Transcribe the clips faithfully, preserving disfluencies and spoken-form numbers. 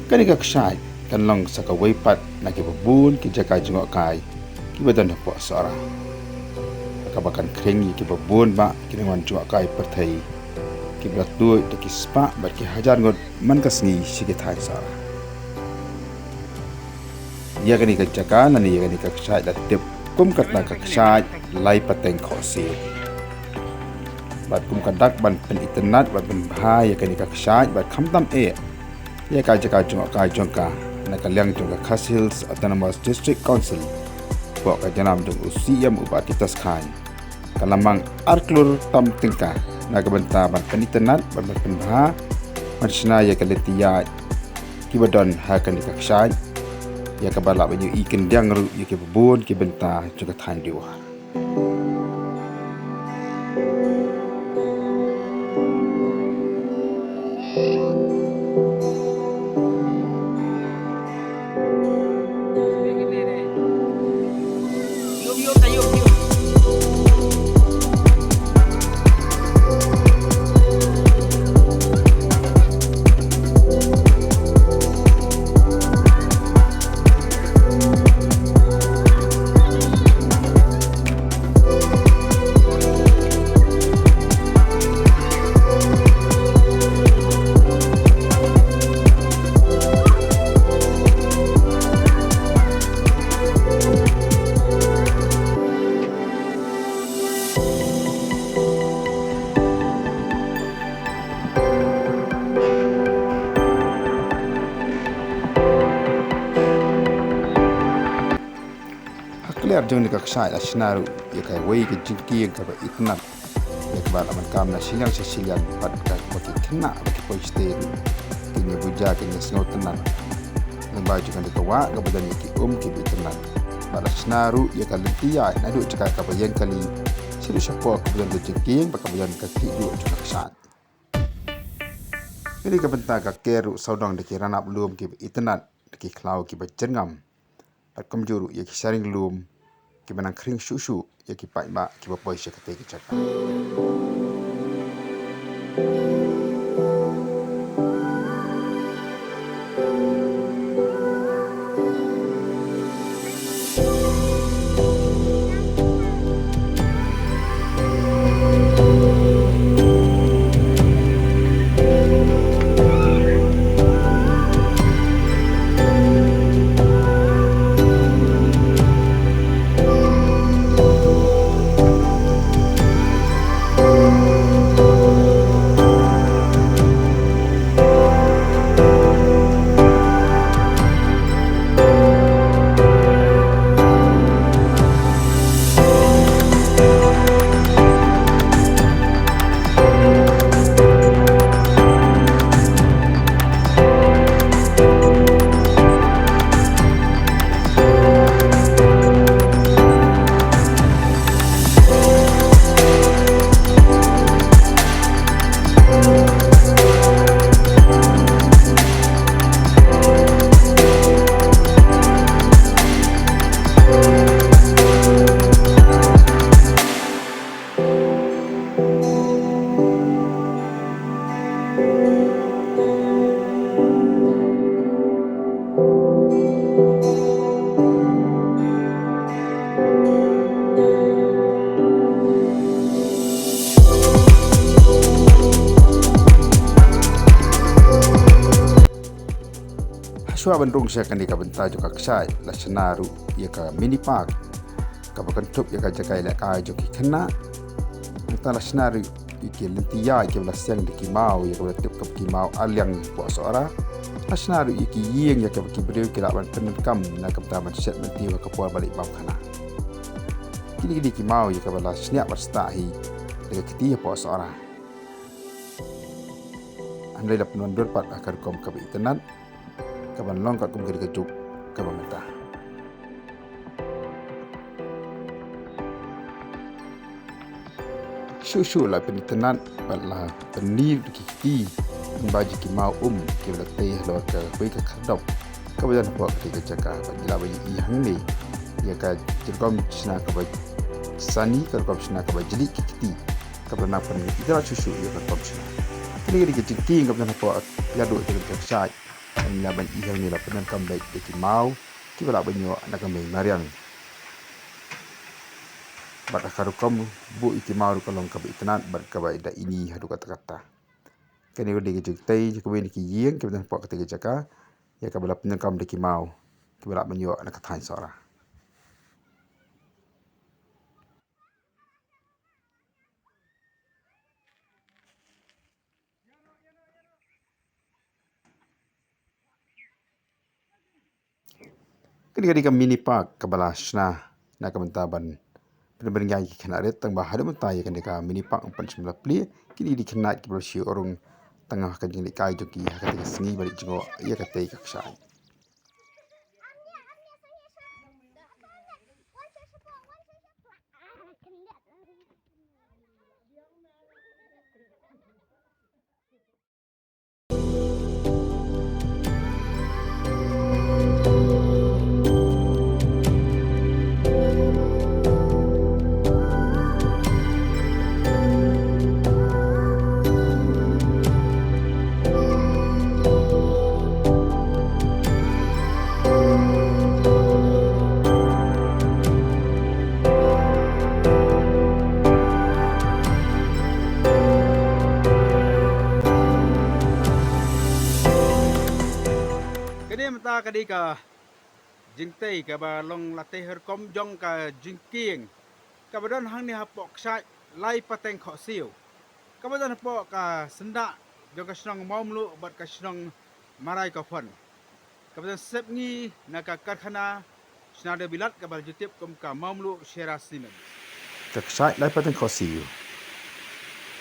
Kane ka kshaid kan long sa kawei pat na kiba bun ki jaka jngohkai kiba don hapoh Sohra, ha kaba kan khring ïa kiba bun bah ki nongwan jngohkai pyrthei kiba la tuid da ki spah bad ki hajar ngut man ka sngi sha ki thaiñ Sohra. Ïa kane ka jaka lane ïa kane ka kshaid la tip kum kata ka kshaid lai pateng khohsiew. Bad kum ka dak ban pynitynnad bad pynbha ïa kane ka kshaid bad khamtam eh ïa ka jaka jngohkai jong ka na ka liang jong ka Khasi Hills Autonomous District Council, hapoh ka janam jong u C M u Bah Titos Chyne, ka la mang ar klur tam tyngka na ka bynta ban pynitynnad bad ban pynbha ban shna ïa ka lynti ïaid kiba don ha kane ka kshaid, ïa kaba lah ban ïohi kyndiang ruh ïa kiba bun ki bynta jong ka thaiñ Dewa. Ha kliar jong kane ka kshaid la shna ruh ïa kawei ka jingkieng kaba itynnad, ïa kaba la ban kam na shiliang sha shiliang bad kaba ki khynnah bad ki poister ruh kin ïa buh ja kin ïa sngewtynnad. Lyngba jong kane ka wah kaba don ïa ki um kiba itynnad bad la shna ruh ïa ka lynti ïaid naduh jaka kaba ïeng kali shaduh shapoh kaba don ka jingkieng bad kaba don ka khlieh duh jong ka kshaid. Kane ka bynta ka ker ruh sawdong da ki ranab lum kiba itynnad da ki khlaw kiba jyrngam. Bad kumjuh ruh ïa ki sharing lum kiba nang khring shuh shuh ïa ki paidbah kiba poi sha katei ka jaka. Hashwa ban rung sha kane ka bynta jong ka kshaid la shna ruh ïa ka mini park kaba kynthup ïa ka jaka ïalehkai jong ki khynnah. Nangta la shna ruh ïa ki lynti ïaid kiba la siang da ki maw ïa kaba la tip kum ki maw Arliang hapoh Sohra. La shna ruh ïa ki ïing ïa kaba ki briew ki lah ban pyndonkam na ka bynta ban shet ban tiew ha ka por ba leit bam khana. Kine ki dei ki maw ïa kaba la shniah bad stad hi da ka kti hapoh Sohra. Hynrei la pynwandur pat ha ka rukom kaba itynnad, kaban long katkum ka dei ka juk kaba mynta. Shuh shuh la pynitynnad bad la pyni da ki kti, lyngba jong ki maw um kiba la tei halor kawei ka khyrdop kaba don hapoh katei ka jaka, bad ngi lah ban ïohi hangne ïa ka rukom shna kaba sani, ka rukom shna kaba jylliew ki kti, kaba la nang pynitynnad shuh shuh ïa ka rukom shna. Kane ka dei ka jingkieng kaba don hapoh ïaduh jong ka kshaid. Ngi la ban ïohi, ngi la pyndonkam bad ïa ki maw kiba lah ban ïoh na ka mei mariang. Bad ha ka rukom buh ïa ki maw ruh ka long kaba itynnad bad kaba da ini haduh katta katta. Kane ka dei ka jingtei jong kiwei na ki ïing kiba don hapoh katei ka jaka ïa kaba la pyndonkam da ki maw kiba lah ban ïoh na ka thaiñ Sohra. Kane ka dei ka mini park kaba la shna na ka bynta ban pynbeit ïa ki khynnah rit, tang ba haduh mynta ïa kane ka mini park ym pat shym la plie. Kine ki dei ki khynnah kiba la shu rung tang ha ka jingleit kai jong ki ha katei ka sngi ba la jngoh ïa katei ka kshaid. Kane mynta ka dei ka jingtei kaba long la tei ha rukom jong ka jingkieng kaba don hangne hapoh kshaid Lai Pateng Khohsiew, kaba don hapoh ka syndah jong ka shnong Mawmluh bad ka shnong Marai Kaphon, kaba don sepngi na ka karkhana Shnardew Bilat kaba la ju tip kum ka Mawmluh Shera Cement. Ka kshaid Lai Pateng Khohsiew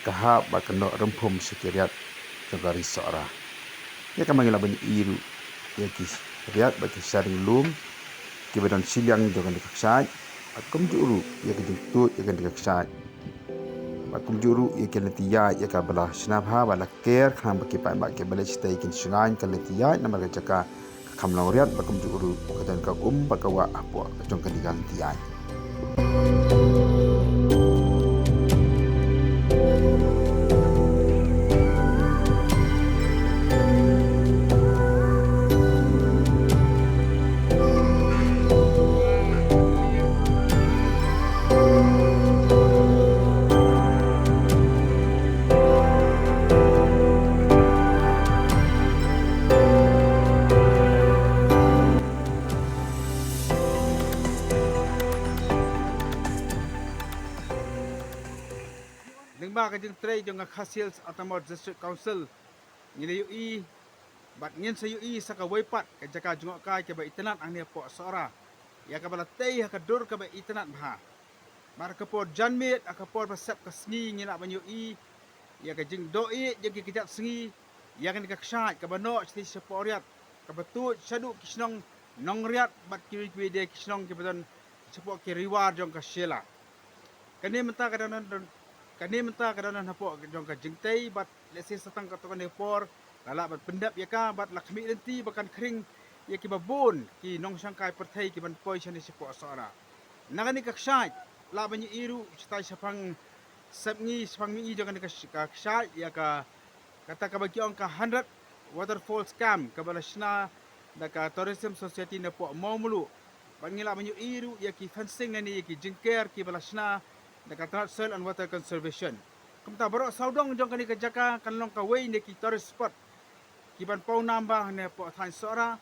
ka hap bad ka noh rymphum sha ki riat jong ka ri Sohra. Ïa kaba ngi lah ban ïohi ruh ïa ki riat bad ki sharing lum kiba don shiliang jong kane ka kshaid, bad kumjuh ruh ïa ki jingtuid ïa kane ka kshaid, bad kumjuh ruh ïa ki lynti ïaid ïa kaba la shna bha bad la ker khnang ba ki paidbah kiba leit shatei kin shngaiñ ka lynti ïaid namar ka jaka ka kham long riat bad kumjuh ruh ka don ka um bad ka wah hapoh ka jong kane ka lynti ïaid. Lyngba ka jingtrei jong ka Khasi Hills Autonomous District Council, ngi la ïohi bad ngin sa ïohi sa kawei pat ka jaka jngohkai kaba itynnad hangne hapoh Sohra, ïa kaba la tei ha ka dur kaba itynnad bha. Bad ha ka por janmiet, ha ka por ba sep ka sngi, ngi lah ban ïohi ïa ka jingdoh ïeit jong ki kjat sngi ïa kane ka kshaid kaba noh shatei shapoh riat, kaba tuid shaduh ki shnong Nongriat bad kiwei kiwei de ki shnong kiba don shapoh ki riwar jong ka Shella. Kane mynta ka dang don, kane mynta ka dang don hapoh jong ka jingtei bad lehse sa tang katto katne por la lah ban pyndep ïa ka bad la khmih lynti ba kan khring ïa kiba bun ki nongshongkai pyrthei ki ban poi shane shapoh Sohra. Na kane ka kshaid lah ban ïohi ruh shatai shaphang sepngi, shaphang mihngi jong kane ka sh-, ka kshaid ïa ka, kata kaba ki ong ka Hundred Waterfalls Camp kaba la shna da ka Tourism Society napoh Mawmluh. Bad ngi lah ban ïohi ruh ïa ki fencing lane ïa ki jingker kiba la shna da ka tnat Soil and Water Conservation. Kumta baroh sawdong jong kane ka jaka kan long kawei na ki tourist spot ki ban paw nam bha hangne hapoh thaiñ Sohra.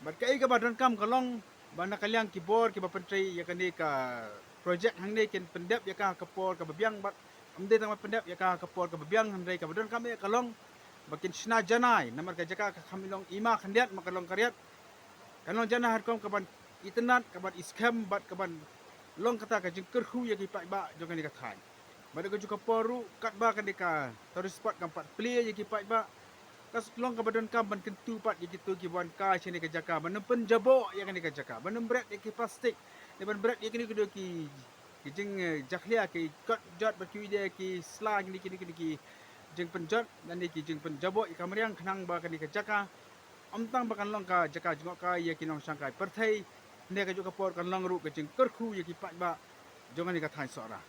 Bad kaei kaba donkam ka long ba na ka liang ki bor kiba pyntrei ïa kane ka project hangne kin pyndep ïa ka ha ka por kaba biang bad ym dei tang ban pyndep ïa ka ha ka por kaba biang, hynrei kaba donkam eh ka long ba kin shna janai namar ka jaka ka kham long i ma khyndiat ma ka long ka riat. Kan long janai ha rukom kaban itynnad, kaban iskhem bad kaban long kata ka jingkyrkhu ïa ki paidbah jong kane ka thaiñ. Bad ha kajuh ka por ruh katba kane ka tourist spot kam pat plie ïa ki paidbah, ka long kaba donkam ban kyntu pat ïa kito ki wan kai shane ka jaka ban ym pynjaboh ïa kane ka jaka, ban ym bret ïa ki plastik, ne ban bret ïa kine kine ki, ki jing, eh, jakhlia, ki kot jot bad kiwei de ki sla, kine kine kine ki jingpynjot lane ki jingpynjaboh ïa ka mariang khnang ba kane ka jaka ym tang ba kan long ka jaka jngohkai ïa ki nongshongkai pyrthei, hynrei ha kajuh ka por kan long ruh ka jingkyrkhu ïa ki paidbah jong kane ka thaiñ Sohra.